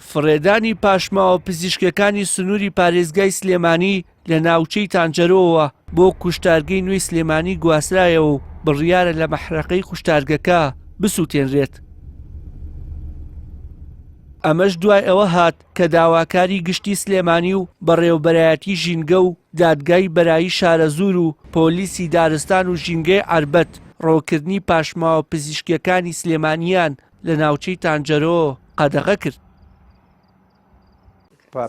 فڕێدانی پاشماوە پزیشکیەکانی سنووری پارێزگای سلێمانی لە ناوچەی تانجەرۆوە بۆ کوشتارگەی نوێی سلێمانی گواسترایەوە و بڕیارە لە مەحرەقەی کوشتارگەکە بسووتێنرێت. ئەمەش دوای ئەوە هات کە داواکاری گشتی سلێمانی و بەڕێوەبەرایەتی ژینگە و دادگای بەرایی شارەزوور و پۆلیسی دارستان و ژینگەی عەربەت ڕۆکردنی پاشماوە پزیشکیەکانی سلێمانیان لە ناوچەی تانجەرۆ قەدەغە کرد.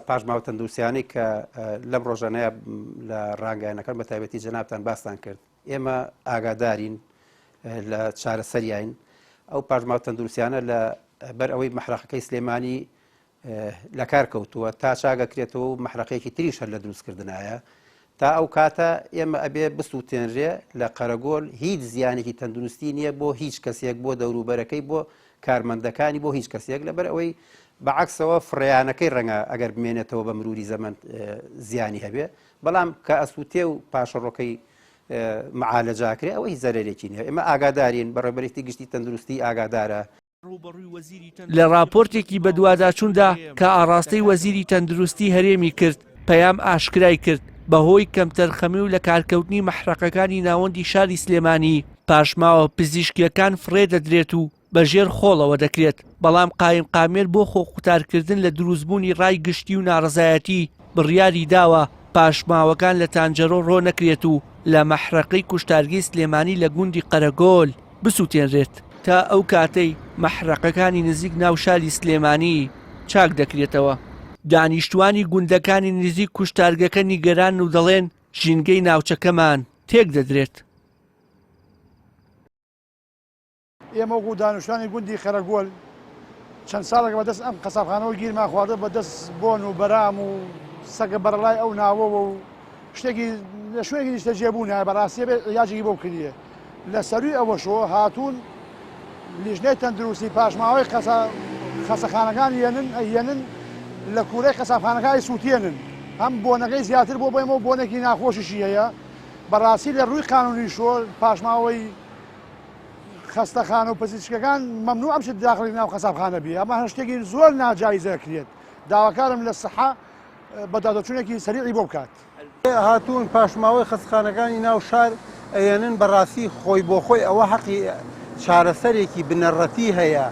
پاشماوە تەندروستیانەی کە لەم ڕۆژانەیە لە ڕانگەیانەکان بە تایبەتی جەنابتان باستان کرد ئێمە ئاگادارین لە چارەسەریین ئەو پاشماوە تەندروستیانە لە بەر ئەوەی مەحرەقەکەی سلێمانی لە کار کەوتووە تا چاگەکرێتەوە و مەحرەقێکی تریش هەر لە دروستکردنایە تا ئەو کاتە ئێمە ئەبێ بسووتێنرێ لە قەرەگۆل هیچ زیانێکی تەندروستی نییە بۆ هیچ کەسێک بۆ دەوروبەرەکەی بۆ کارمەندەکانی بۆ هیچ کەسێک لەبەر ئەوەی بەعکسەوە فڕیانەکەی ڕەنگە ئەگەر بمێنێتەوە بە مروری زەمەن زیانی هەبێ بەڵام کە ئەسووتێ و پاشەڕۆکەی معالەجاکرێ ئەوە هیچ زەرەرێکی نییە ئێمە ئاگادارین بەڕێبەرێتی گشتی تەندروستی ئاگادارە. لە ڕاپۆرتێکی بەدواداچووندا کە ئاڕاستەی وەزیری تەندروستی هەرێمی کرد، پەیام ئاشکرای کرد، بەهۆی کەمتەرخەمی و لەکارکەوتنی مەحرەقەکانی ناوەندی شاری سلێمانی، پاشماوە پزیشکییەکان فڕێ دەدرێت و بە ژێر خۆڵەوە دەکرێت، بەڵام قایمقامیەت بۆ خۆقوتارکردن لە دروستبوونی ڕای گشتی و ناڕەزایەتی بڕیاری داوە پاشماوەکان لە تانجەرۆ ڕۆ نەکرێت و لە مەحرەقەی کوشتارگەی سلێمانی لە گوندی قەرەگۆل بسوتێنرێت تا ئەو کاتەی مەحرەقەکانی نزیک ناو شاری سلێمانی چاک دەکرێتەوە. دانیشتوانی گوندەکانی نزیک کوشتارگەکە نیگەرانن و دەڵێن ژینگەی ناوچەکەمان تێکدەدرێت. ئێمە وەکو دانیشتوانی گوندی قەرەگۆل چەند ساڵێکە بەدەست ئەم قەسابخانەوە گیرمان خواردووە بەدەست بۆن و بەرام و سەگە بەرەڵای ئەو ناوەوە و شتێکی لە شوێنێکی نیشتەجێبوونە بەڕاستی بێ عیلاجێکی بۆ بکریێ لە سەروی ئەوەشەوە هاتوون لیژنەی تەندروستی پاشماوەی قەسا خەسەخانەکان یەنن ئەیەنن لە کوورەی قەسابخانەکە ئەیسووتێنن هەم بۆنەکەی زیاتر بۆ بۆ ئێمە و بۆنێکی ناخۆشیشی هەیە بەڕاستی لە ڕووی قانونیشەوە پاشماوەی خەستەخانە و پزیشکەکان مەمنوع بچێت داخلی ناو قەسابخانە بی ئەمە شتێکی زۆر ناجایزە کرێت داواکارم لە سەحە بەدواداچوونێکی سەریعی بۆ بکات. هاتوون پاشماوەی خەستخانەکانی ناو شار ئەیەنن بەڕاستی خۆی بۆ خۆی ئەوە حەقی چارەسەرێکی بنەڕەتی هەیە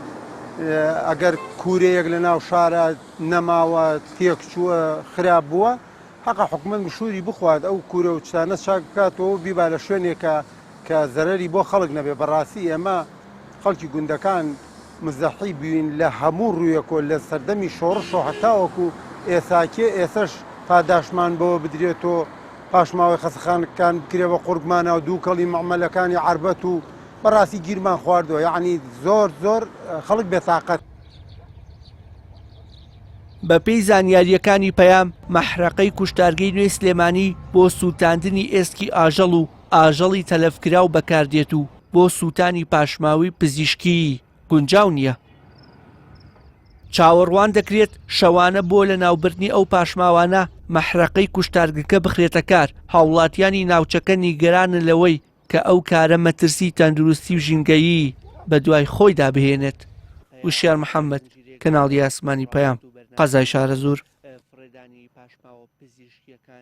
ئەگەر کوورەیەک لە ناو شارە نەماوە تێکچووە خراپ بووە حەقە حکومەت مشوری بخوات ئەو کوورە و چتانە چاک بکاتەوە و بیبا لە شوێنێکە کە زەرەری بۆ خەڵک نەبێ بەڕاستی ئێمە خەڵکی گوندەکان مزەحی بوین لە هەموو ڕوویەکۆ لە سەردەمی شۆڕشۆ هەتاوەکو ئێساکێ ئێسەش پاداشمان بەوە بدرێتۆ پاشماوەی خەسەخانەکان بکرێ بە قوڕگمانا و دووکەڵی مەعمەلەکانی عەربەت و بەڕاستی گیرمان خواردووە یەعنی زۆر زۆر خەڵک بێتاقەت. بەپێی زانیارییەکانی پەیام، مەحرەقەی کوشتارگەی نوێی سلێمانی بۆ سووتاندنی ئێسکی ئاژەڵ و ئاژەڵی تەلەفکراو بەکاردێت و بۆ سووتانی پاشماوەی پزیشکیی گونجاو نییە. چاوەڕوان دەکرێت شەوانە بۆ لەناوبردنی ئەو پاشماوانە مەحرەقەی کوشتارگەکە بخرێتە کار، هاوڵاتیانی ناوچەکە نیگەرانن لەوەی کە ئەو کارە مەترسی تەندروستی و ژینگەیی بەدوای خۆیدا بهێنێت. وشیار محەمەد، کەناڵی ئاسمانی پەیام، قەزای شارەزوور.